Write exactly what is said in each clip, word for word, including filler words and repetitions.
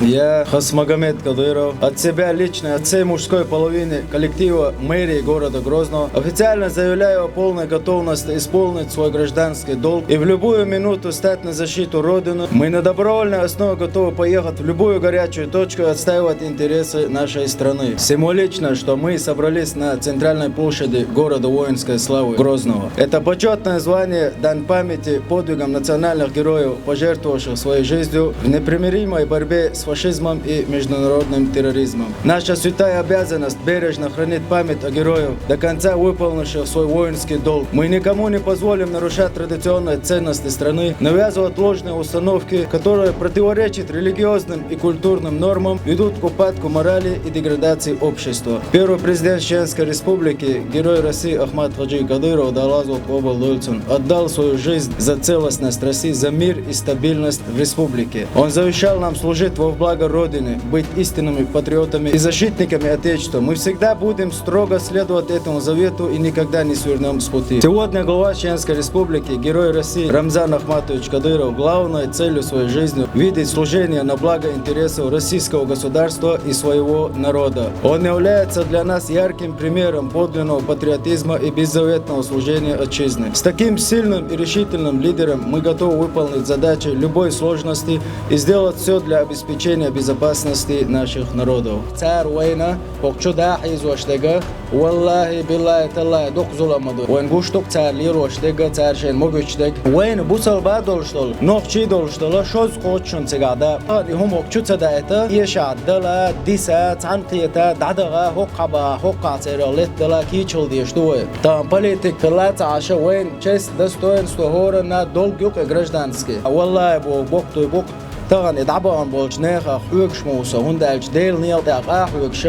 Я, Хасмагомед Кадыров, от себя лично, от всей мужской половины коллектива мэрии города Грозного официально заявляю о полной готовности исполнить свой гражданский долг и в любую минуту стать на защиту Родины. Мы на добровольной основе готовы поехать в любую горячую точку и отстаивать интересы нашей страны. Символично, что мы собрались на центральной площади города воинской славы Грозного. Это почетное звание — дань памяти подвигам национальных героев, пожертвовавших своей жизнью в непримиримой борьбе с фашизмом и международным терроризмом. Наша святая обязанность — бережно хранить память о героях, до конца выполнивших свой воинский долг. Мы никому не позволим нарушать традиционные ценности страны, навязывать ложные установки, которые противоречат религиозным и культурным нормам, ведут к упадку морали и деградации общества. Первый президент Чеченской Республики, Герой России Ахмат Хаджи Кадыров, Дала Золотого Балдольцин, отдал свою жизнь за целостность России, за мир и стабильность в республике. Он завещал нам служить во благо Родины, быть истинными патриотами и защитниками Отечества. Мы всегда будем строго следовать этому завету и никогда не свернем с пути. Сегодня глава Чеченской Республики, Герой России Рамзан Ахматович Кадыров главной целью своей жизни видит служение на благо интересов российского государства и своего народа. Он является для нас ярким примером подлинного патриотизма и беззаветного служения Отчизны. С таким сильным и решительным лидером мы готовы выполнить задачи любой сложности и сделать все для обеспечения безопасности наших народов. Цар вайна хӀокху чу дахьийзош дега, валлахӀи, биллахӀи, таллахӀи, дукха зулам ма ду. Вайн гуш ду-кх цара лелош дега, цара шайна могуьйтуш дега. Вайна бусалба долуш долу, нохчий долуш долу, шозза кхочушна цигахь да. И хӀума хӀокху чу ца даийта, эшахь дала, диса, цхьаьна кхета, дӀадаха, хӀокхахь баха, хӀокхахь церан летта дала кийча хила дезаш ду вай. Тахана политика хилла а ца Ӏаш, вайн честь, достоинство хӀоранна долг ю-кх и гражданский. ВаллахӀи боху, боккха дуй бу-кх. Тахана и дӀабахана болчу нехах хьоьгуш ма ву со, хӀунда аьлча Делан некъа тӀехь къа а хьоьгуш,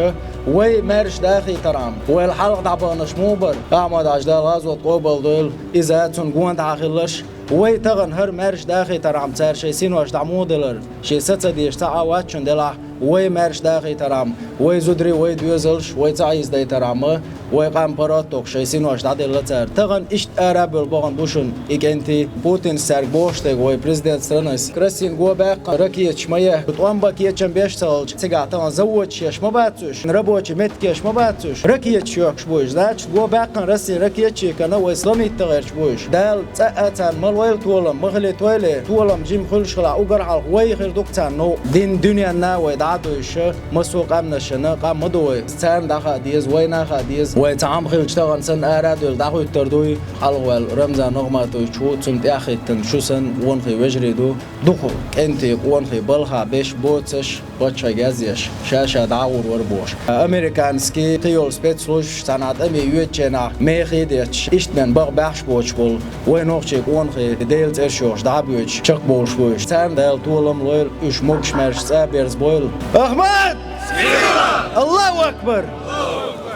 вай маьрша дахийтархьама, вайл хьалха дӀабаханарш муха бара? Ахьмад-Хьаьжа, Дала гӀазот къобалдойла, иза цунна гонахьа хилларш. Вай тахана хӀара маьрша дахийтархьама, цара шайн синош дӀа муха делара? Шен са ца дезаш цхьа а вац шуна делахь, вай маьрша дахийтархьама, вай зударий, вай доьзалш, вай ца Ӏийзадайтархьама, вай къам паргӀат а тохуш, шайн синош дӀаделла цара. Тахана иштта ара а бевлла бахана бу шуна и кӀентий. Путинс цаьрга бохуш дерг, вай президент страны, Россина го баьккхина ракеташ ма ехка, тӀом бан кечам беш ца хилча, цигахь тахана заводаш еш ма бац уьш, рабочий меттигаш ма бац уьш, ракеташ йоьхкуш бу уьш. Значит, го баьккхина Россина ракеташ а йихкина, вай сламитта гӀерташ бу уьш. Дала цкъа а царна ма лойла толам, ма хилийтойла, толам жима хуьлуш хилахь, уггар хьалха вай хир ду-кх царна новкъа. Дин дуьненна вай дӀа а дуьйш, массо а къаьмнашна къам ма ду вай. Царна дӀахаа деза, вайна а хаа деза. Вай цхьа хӀума хилча, тахана санна ара а девлла дӀахӀуьттур дуй. Хьалхаваьлла Рамзан НогӀматович ву, цунна тӀаьхьахӀиттина шу санна къонахий вежарий ду. Дукха кӀентий, къонахий балхахь беш, боцуш, паччахье яздеш, ша-ша дӀа а гӀур вара бохуш. Американский кхин йолу спецслужбаш цхьана тӀаме йоьдучу хенахь мехий а детташ, иштта мел бакъ баьхьаш боцуш болу вай нохчий къонахий Делан цӀераш йохуш дӀа а боьдуш, чекхбовлуш бу уьш. Царна Дала толам а лойла, уьш могуш-маьрша цӀа а берзабойла. Ахмат! Аллаху акбар!